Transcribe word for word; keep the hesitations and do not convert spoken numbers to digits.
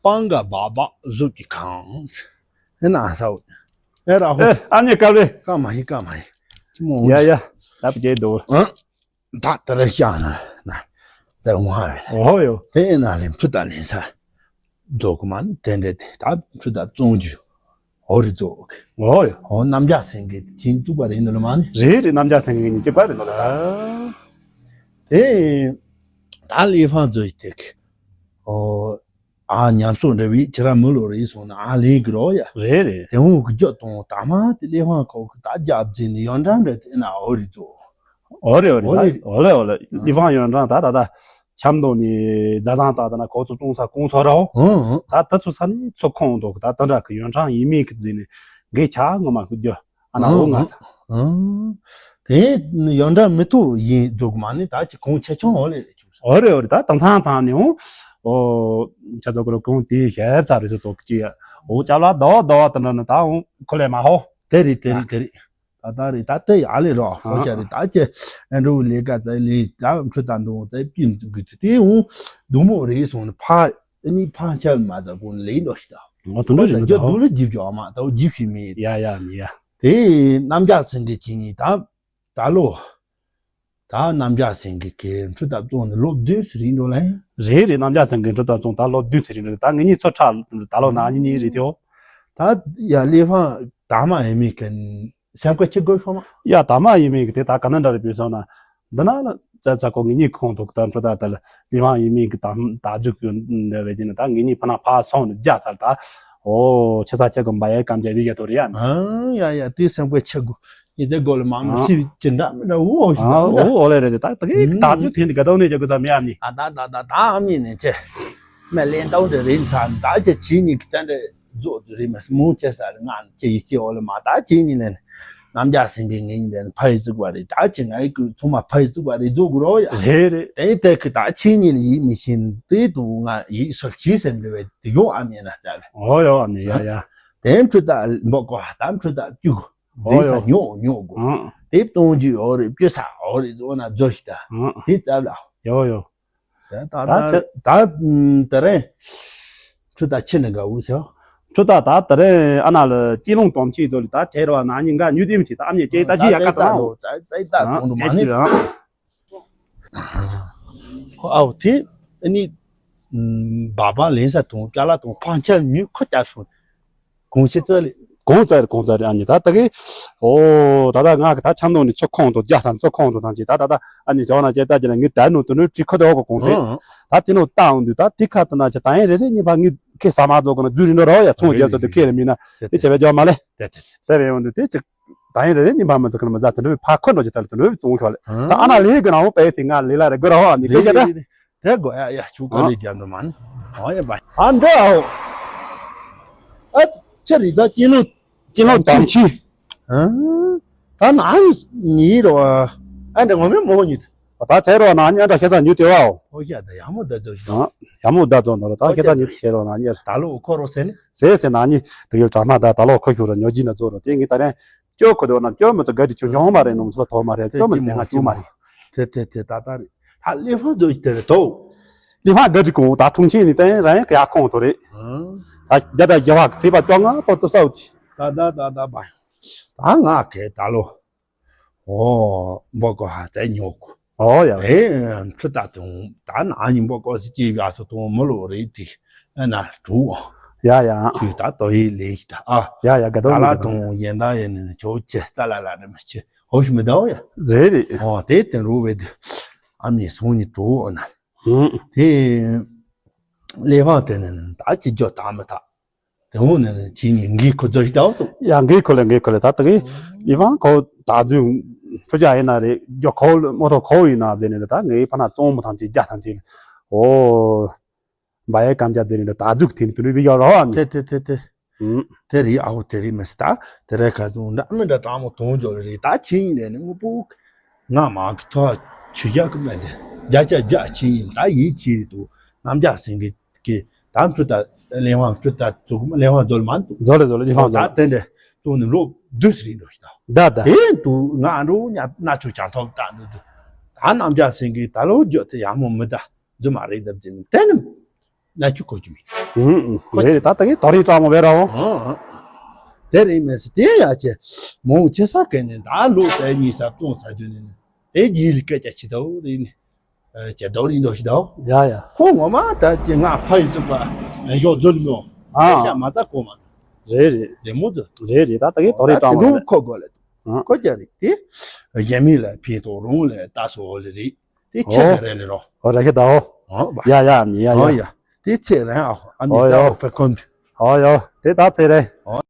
སྤང་ག་སྦག་སྦག་གཟུགས་ཀྱི་གང་། ཨེ་ན་ས་འོ། ཨེ་ར་ཧོ། ཨེ་ཨ་མྱེས་སྐལ་བཟང་། ཀ་མ་ཧི་ཀ་མ་ཧི། ཅི་མོ་འོ། ཡ་ཡ། ད་བྱེད་འདུག་ཨ། ད་ད་ར་ཤ་ན་ན་ཙེ་ཧུང་ཧ་རེ། ཨོ་ཡོ། དེ་ན་ལེན་ཕྲུ་ད་ལེན་ས་རྫོགས་གི་མ་ནི་དེ་འདྲ་དེ་ད་ཕྲུ་ད་བཙོང་རྒྱུ་ཨོ་རི་རྫོགས་གི། ཨོ་ཡོ། ཨོ་རྣམ་རྒྱལ་སེང་གེ་དེ་ཅིན་བཙུགས་པ་རེད་འདུག་ལ་མ་ནི། རེད་རེད། རྣམ་རྒྱལ་སེང་གེ་ཉིན་གཅིག་པ་རེད་འདུག་ལ། དེ་ད་ལི་ཧྥང་ཛོ་ཡི་དེ་གི་ཨོ་ཨ་ཉམས་གསོག་འདྲ་བའི་ཁྱེད་རང་མི་ལོ་རེ་སོང་ན་ཨ་ལེན་གི་རོ་ཡ། རེད་རེད། དེ་འུ་གི་རྒྱུ་དང་ད་མ་དེ་ལི་ཧྥང་ཁོ་གི་ད་རྒྱབ་རྫིན་ནི་ཡོན་ཀྲང་འདྲ་དེ་ན་ཨོ་རི་རྫོགས། ཨོ་རེད་ཨོ་རེད། ཨོ་ལེ། ད་ཨོ་ལེ་ཨོ་ལེ། ལི་ཧྥང་ཡོན་ཀྲང་ད་ད་ད་ཆབ་མདོ་ནས་རྫ་བཟང་རྩ་ད་ན་གོ་ཚོ་ཙུང་ས་ཀུང་སོ་རའོ། ཧང་ཧང་། ད་ད་ཚོ་ས་ནི་ཚོ་ཁོང་དོ་ད་ད་འདྲ་གི་ཡོན་ཀྲང་ཡིན་མིན་གི་རྫིན་ནི་འགའི་ཆ་ངོ་མ་གི་རྒྱུ་ཨ་ན་འོ་ང་ས། ཨང་། དེ་ཡོན་ཀྲང་མི་ཐུ་ཡིན་འཇོག་མ་ནི་ད་ཅི་གོང་ཆེ་ཆུང་འོ་ལེ་རེ་ཆུ་ས། ཨོ་རེད་ཨོ་རེད། ད་དང་ཚང་ཚང་ནི་འོ། ཨོ། ཆ་ཚོ་གི་རོ་གོང་དེ་ཞལ་ཚ་རེ་སོ་ཏོག་ཅི་ཡ། འོ་ཅ་ལ་དོ་དོ་ད་ན་ན་ད་འོ་ཁོ་ལེ་མ་ཧོ། དེ་རེད་དེ་རེད་དེ་རེད། ད་ད་རེད་ད་དེ་ཡ་ལེ་རོ་ཧོ་ཤ་རེད། ད་ཅི་ཨན་རུ་ལེ་ཀ་ཙ་ལེ་ད་འཕྲུ་ད་འདུག་ཙ་པི་འདུག་གི་དེ་འོ་འདུག་མོ་རེད་སོང་ནི་ཕ་ཨ་ནི་ཕ་ཆ་མ་ཙ་གོང་ལེ་འདོ་ཤི་ད། འོ་དུ་འདུག་རེད་འདུག་ད་འདུག་ལེ་ཇིབ་ཅོ་མ་ད་འོ་ཇིབ་ཤི་མེད། ཡ་ཡ་ནི་ཡ། དེ་རྣམ་རྒྱལ་སེང་གེ་ཅི་ནི་ད། ད་ལོ། ད་རྣམ་རྒྱལ་སེང་གེ་གི་འཕྲུལ་རྟ་བཙོང་ནས་ལོ་བདུན་ཙམ་རིང་འགྲོ་ལེ། རེད་རེད། རྣམ་རྒྱལ་སེང་གེ་འཕྲུལ་རྟ་བཙོང་ད་ལོ་བདུན་ཙམ་རིང་འགྲོ་ད་ངེད་གཉིས་ཚོ་ཁྲ་ད་ལོ་ན་གཉིས་གཉིས་རེད་དེའོ། ད་ཡ་ལི་ཧྥང་ད་མ་ཡིན་མིན་གི་སེམས་ཁ་ཆེ་དགོས་ཤོག་མ། ཡ་ད་མ་ཡིན་མིན་གི་དེ་ད་ག་ན་འདྲ་རེད་བུད་སོང་ན། འདི་ན་ལ་ཙ་ཙ་ཁོ་ངེད་གཉིས་ཁོང་ཐུག་ད་འཕྲུལ་རྟ་ད་ལ་ལི་ཧྥང་ཡིན་མིན་གི་ད་ད་རྫུག་གི་འདྲ་བས་ཀྱི་ན་ད་ངེད་གཉིས་ཕ་ན་ཕ་སོང་ནས་རྒྱ་ཚར་ད། ཨོ་ཆེ་ས་ཆེ་གི་འབའ་ཡའི་སྐམ་རྒྱ་བི་ཡ་ཏོ་རེད་ཡ་ན། ཨང་ཡ་ཡ་དེ་སེམས་ཁ་ཆེ་དགོས། ཡིན་ཚེ་སྒོ་ལ་མང་མང་ཨ། ཤི་ཅི་འདྲ་མི་འདྲ་འུ་འོ་ཞིག་ཨ་འདྲ། འོ་འོ་ལེ་རེད་དེ་ད་ད་གི་ད་ཚོད་ཐེངས་འདི་ག་ཏོ་ནས་ཅི་གི་ཙམ་ཡ་ནི། ཨ་ད་ད་ད་ད་ཨ་མི་ནས་ཆེ། མེ་ལེན་ཏོང་དེ་རིན་ཚ་ད་ཅི་ཆི་ནི་གི་ཏན་ཏེ་རྫོགས་དུ་རིན་མ་སི་མུང་ཆེ་ས་རི་ང་ཅི་ཡི་ཅི་འོ་ལེ་མ་ད་ཅི་ནི་ལེན། རྣམ་རྒྱལ་སེང་གེ་ངེད་གཉིས་ལེན་ཕ་ཡི་བཙུགས་པ་རེད་ད་ཅི་ང་ཡི་གི་ཚོང་མ་ཕ་ཡི་བཙུགས་པ་རེད་རྫོགས་དགོས་རོ་ཡ། རེད་རེད། དེ་ཡི་དེ་གི་ད་ཆི་ནི་ལ་ཡིད་མི་ཤེས་དེ་དུ་ང་ཡིད་སོལ་ཆི་སེམས་འདྲ་བའི་དེ་ཡོང་ཨ་མེ་ན་ཙ་ལེ། འོ་ཡོ་ཨ་མེ་ཡ་ཡ། དེ་འཕྲུལ་རྟ་འབོ་གོ་ད་འཕྲུལ་རྟ་བཅུ་གོ། འཛིན་ས་ཉོ་ཉོ་དགོས། དེ་གཏོང་རྒྱུ་ཡོད་རེད་བཅུ་ས་འོ་རེད་འོ་ན་རྫོ་ཞིག་ད། དེ་ཙབ་ལ། ཡོ་ཡོ། ད་ད་ད་ད་དེ་རིང་ཁྲུ་ད་ཕྱི་ནས་འགའ་འུ་ཟེར། ཁྲུ་ད་ད་དེ་རིང་ཨ་ན་ལ་སྐྱིད་ལོང་དོམ་ཆེ་ཚོ་ལ་ད་ཁྱེད་ར་ན་ཉིན་འགའ་ཉུ་དེམ་ཆེ་ད་ཨ་མྱེས་ཁྱེད་ད་ཅི་ཡ་ཀ་ད་ད་ད་ད་གྲོང་དུ་མ་ནི། ཨའོ་དེ་ཨ་ནི་སྦག་སྦག་ལེན་ས་དང་ཅ་ལག་དང་ཕང་ཆ་ཉུལ་ཁོ་བརྒྱབ་སོང་། གོང་ཆེ་ཙ་ལེ། གོང་ཙ་རེ་གོང་ཙ་རེ་ཨ་ནི་ད་ད་གི་ཨོ་ད་ད་ང་གི་ད་ཆམ་ནང་ནས་ཚོ་ཁོང་དུ་རྒྱ་ས་ཚོ་ཁོང་དུ་ཐང་ཆེ་ད་ད་ད་ཨ་ནི་ཇོ་ན་ཅེ་ད་ཅེ་ན་ངི་ད་ནུ་དུ་ནུ་ཅི་ཁོ་དོ་གོ་གོང་ཚེ་ཨང་ད་དེ་ནུ་ད་འོང་དུ་ད་དེ་ཁ་ད་ན་ཅེ་ད་ཡིན་རེ་རེ་ཉི་ཕ་ངི་ཁེ་ས་མ་ཛོ་གོ་ན་ཛུ་རི་ནོ་རོ་ཡ་ཚོང་རྒྱབ་ཚ་དུ་ཁེ་རེ་མི་ན་དེ་ཆེ་བེ་ཇོ་མ་ལེ་དེ་རེ་འོང་དུ་དེ་ཅི་ད་ཡིན་རེ་རེ་ཉི་ཕ་མ་ཚ་ཁ་ན་མ་ཛ་དུ་ནུ་ཕ་ཁོ་ནོ་ཅེ་ད་ལ་དུ་ནུ་ཚོང་ཁོ་ལེ་ད་ཨ་ན་ལེ་གི་ན་འོ་པེ་ཚེ་ང་ལེ་ལ་རེ་གོ་རོ་ཨ་ནི་ཁེ་ཅེ་ད། དེ་དགོས་ཡ་ཡ་ཆུ་ཀ་ནི་རྒྱ་འདུ་མ་ནི། ཨོ་ཡ་བ། ཨ་འདྲ་ཨོ། ཨ་ཅི་རི་ད་ཅི་ལོ། ཅི་ལོ་དམ་ཆི། ཨ། ད་ན་ནི་ནི་རོ། ཨ་འདྲ་ངོ་མི་མོ་ཉི། ད་ཆེ་རོ་ན་ཉ་འདྲ་ཤེ་ས་ཉུ་ཏེ་བའོ། ཨོ་ཡ་ད་ཡ་མོ་ད་ཛོ་ཤི། ཡ་མོ་ད་ཛོ་ནོ་རོ་ད་ཤེ་ས་ཉུ་ཆེ་རོ་ན་ཉ། ད་ལོ་ཁོ་རོ་སེ་ནི། སེ་སེ་ན་ཉི་དུ་ཡོ་གྲ་མ་ད་ད་ལོ་ཁོ་ཤུ་རོ་ཉོ་ཇི་ན་ཛོ་རོ་དེ་ངི་ད་རེ། ཅོ་ཁོ་དོ་ན་ཅོ་མི་ཚ་ག་དི་ཆུ་ཉོ་མ་རེད་ནོ་མི་ཚ་ཐོ་མ་རེད་ཅོ་མི་ཚ་ང་ཅུ་མ་རེད། དེ་དེ་དེ་ད་ད་རེད། ད་ལི་ཧྥང་ཛོ་ཞིག་དེ་རེད་དོ། ལི་ཧྥང་ག་དི་གོང་ད་ཁྲུང་ཆེ་ནི་ཏན་ར་ཡང་ག་ཡ་ཁོང་དོ་རེད། ད་རྒྱ་ད་རྒྱ་བ་ཚེ་པ་ཅོ་ང་ཚོ་ཙི་སའུ་ཅི། ད་ད་ད་ད་བ། ད་ང་གེ་ད་ལོ། ཨོ། འབོ་ཀོ་ཧ་ཙེ་ཉོ་ཀོ། ཨོ་ཡ། ཨེ། ཁྲུ་ད་དུང་ད་ན་ཉིན་འབོ་ཀོ་སི་ཅི་བ་སོ་དུང་མི་ལོ་རེད་དེ། ཨ་ན་གྲུ། ཡ་ཡ། དུས་ད་ཏོ་ཡི་ལེ་ཞི་ད་ཨ། ཡ་ཡ་ག་དོ་ད་ལ་དུང་ཡན་ད་ཡན་ནི་ཆོ་ཅེ་ཙ་ལ་ལ་ནི་མ་ཅེ་ཧོ་ཤི་མི་ད་ཨོ་ཡ། རེད་རེད། ཨོ་དེ་དེ་རུ་བེ་དུ་ཨ་མི་སོང་ནི་གྲུ་ཨོ་ན། དེ་ལེ་ཧྥང་དེ་ནི་ད་ཅི་ཇོ་ད་མི་ད། དེ་འོ་ནས་ནས་ཁྱེད་གཉིས་འགའི་ཁོ་ཚོ་ཞིག་ལྟ་བ་དང་། ཡ་འགའི་ཁོ་ལས་འགའི་ཁོ་ལས་ད་ལྟ་གི་ལི་ཧྥང་ཁོ་ད་ཚོད་ཁྲུ་ཅག་ཡིན་ན་རེད་རྒྱོ་ཁོ་མོ་ཐོ་ཁོ་ཡིན་ན་ཟེར་ནས་ད་ངའི་ཕ་ན་བཙོང་མོ་ཐང་ཅིག་རྒྱ་ཐང་ཅིག་ཨོ། འབའ་ཡའི་སྐམ་རྒྱ་ཟེར་ནས་ད་ཚོད་དེ་ནི་དུ་ནུས་བི་ཡོ་རོ་ཨ་ནི། དེ་དེ་དེ་དེ། དེ་རེད་ཨ་བོ་དེ་རེད་མི་སྲིད་ད་དེ་རེད་ཁ་ཚོང་འདྲ་མི་འདྲ་དྲང་མོ་དོང་འཇོག་རེད་ད་ཁྱེད་གཉིས་ལས་ནི་དངོས་པོ། ང་མང་གི་ཐོག་ཆུ་ཞག་གི་མེད་དེ་རྒྱ་ཆ་རྒྱ་ཆེ་ཡིན་ད་ཡིད་ཆེས་རེད་འདུག་རྣམ་རྒྱལ་སེང་གེ་གི་ད་འཕྲུལ་ད་ལེན་དབང་འཕྲུལ་ད་ཚུགས་ལེན་དབང་འཛོལ་མ་འདུག་འཛོལ་ལེ་འཛོལ་ལེ་ལེན་དབང་འཛོལ། ད་དེ་འདྲ་ཏུ་ནི་ལོ་བདུན་ཙམ་རིང་འགྲོ་ཞིག་ད། ད་ད། དེ་འདུག་ང་འགྲོ་ཉ་སྣ་ཆུ་ཆང་ཐོབ་ད་འདུག་འདུག་ད་རྣམ་རྒྱལ་སེང་གེ་ད་ལོ་འགྱོད་དེ་ཡག་མོ་མི་ད་རྫུ་མ་རེད་ད་བརྩིས་ནས་དེ་ནི་སྣ་ཆུ་གོ་རྒྱུ་མེད། ཨུམ། རེད་རེད། ད་ད་གིན་དོ་རིང་ཀྲང་མོ་བེ་ར་འོ། ཨ་ཨ། དེ་རིང་མེད་ས་དེ་ཡ་ཆེ། མོ་ཆེ་ས་ག་ནས་ད་ལོ་དེ་གཉིས་ས་སྟོང་ས་དུས་ནས་དེ་རྗེས་ལ་སྐད་ཆ་ཆི་ད་འོ་རེད་ནི། ཨ་ཇ་དོ་རིང་འགྲོ་ཤི་ད་འོ། ཡ་ཡ། ཁོ་ངོ་མ་ད་ཅི་ང་ཕ་ཡི་ཚུགས་པ་ཞོག་རྫུན་མོ། ཨ་ཨ། ཤ་མ་ད་གོ་མ། རེད་རེད། དེ་མོ་ཚོ། རེད་རེད། ད་ད་གིན་དོ་རིང་ཀྲང་མོ་བེ། ཁོ་གོ་ལ། ཨ། ཁོ་ཅ་རེད་དེ། ཡ་མི་ལ་ཕི་ཏོ་རོང་ལ་ད་སོ་ལ་རེད། དེ་ཆེ་ཨོ། ག་རེ་ལེ་རོ། ཨོ་ར་ཤི་ད་འོ། ཨོ་བ། ཡ་ཡ་ནི་ཡ་ཨོ་ཡ། ཡ། དེ་ཆེ་རེད་ཨ་ཨ་ནི་ཨོ་ཡ། ཙ་བ་པེ་ཀོན། ཨོ་ཡ། དེ་ད་ཚེ་རེད། ཨོ།